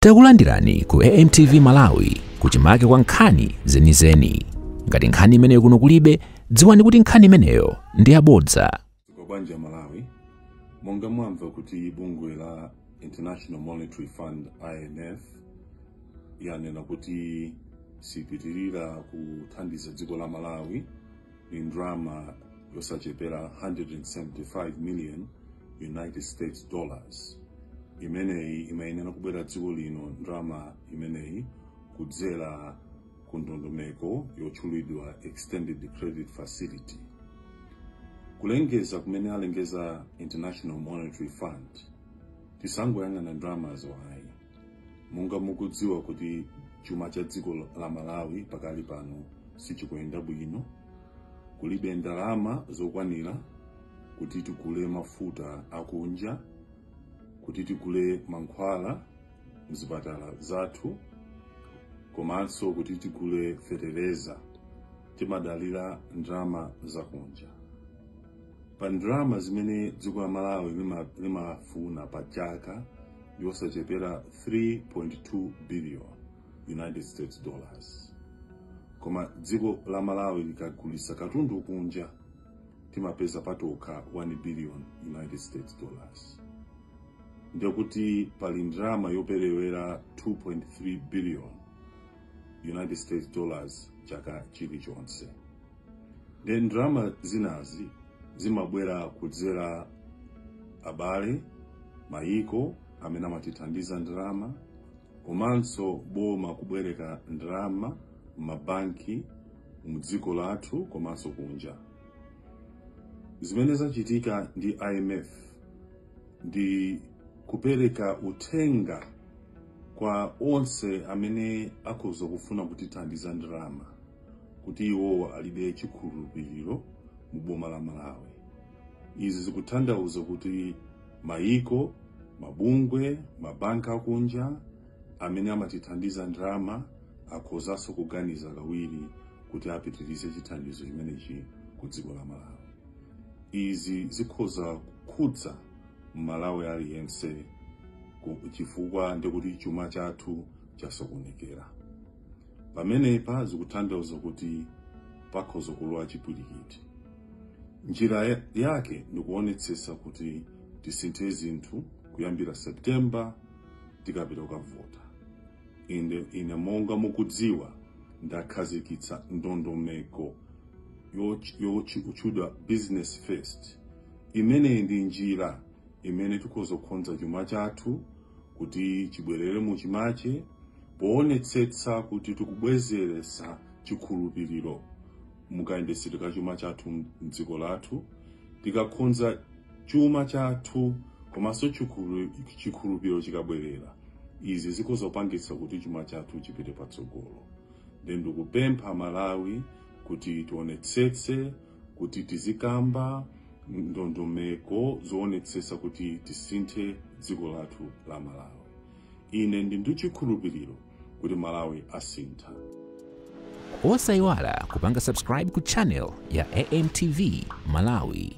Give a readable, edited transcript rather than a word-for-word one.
Takulandirani ku AMTV Malawi kuchimake kwa nkhani zenizeni. Ngati nkhani imeneyo kuno kulibe, dziwani kuti nkhani imeneyo ndi yabodza. Kwa banja Malawi, monga mwamva kuti bungwe la International Monetary Fund IMF yanena kuti sipitirira kuthandiza dziko la Malawi ndi ndalama yosachepera 175 million United States dollars. Imeneyi imayenera kubwera dziko lino ndalama imeneyi kudzera ku ndondomeko yotchulidwa Extended Credit Facility. Kulengeza kumene alengeza International Monetary Fund, tisangoyang'ana ndalamazo ayi. Monga mukudziwa kuti chuma cha dziko la Malawi pakali pano sichikuyenda bwino, kulibe ndalama zokwanira kuti tigule mafuta akunja, kuti tigule mankhwala mzipatala zathu, komanso kuti tigule fetereza. Timadalira ndalama zakunja. Pa ndalama zimene dziko la Malawi limafuna pa chaka yosachepera 3.2 billion United States dollars, koma dziko la Malawi likagulitsa katundu kunja timapeza patokha 1 billion United States dollars. Ndekuti pali ndalama yoperewera 2.3 billion United States dollars chaka chilichonse. Ndi ndalama zinazi zimabwera kudzera abale, mayiko amene amatithandiza ndalama, komanso boma kubwereka ndalama m'mabanki mudziko lathu komanso kunja. Zimene zachitika ndi IMF ndi kupereka uthenga kwa onse amene akhoza kufuna kutithandiza ndalama kuti iwowo alibe chikhulupiriro mu boma la Malawi. Izi zikutanthauza kuti mayiko, mabungwe, mabanki akunja amene amatithandiza ndalama akhozanso kuganiza kawiri kuti apitirize chithandizo chimenechi ku dziko la Malawi. Izi zikhoza kukhudza Malawi aliyense, chifukwa ndikuti chuma chathu chasokonekera. Pamenepa zikutanthauza kuti pakhoza kulowa chipwirikiti. Njira yake ndikuonetsetsa kuti tisinthe zinthu kuyambira September tikapita kukavota. Ine monga mukudziwa ndakhazikitsa ndondomeko yotchedwa Business First. Imeneyi ndi njira imene tikhoza kukonza chuma chathu kuti chibwerere muchimache, poonetsetsa kuti tikubwezeretsa chikhulupiriro mukayendetsedwe ka chuma chathu mdziko lathu. Tikakonza chuma chathu komanso chikhulupiriro chikabwerera, izi zikhoza kupangitsa kuti chuma chathu chipite patsogolo. Ndikupempha Malawi kuti tionetsetse kuti tizikamba ndondomeko zoonetsetsa kuti tisinthe dziko lathu la Malawi. Ine ndi ndi chikhulupiriro kuti Malawi asintha. Osayiwala kupanga subscribe ku channel ya AMTV Malawi.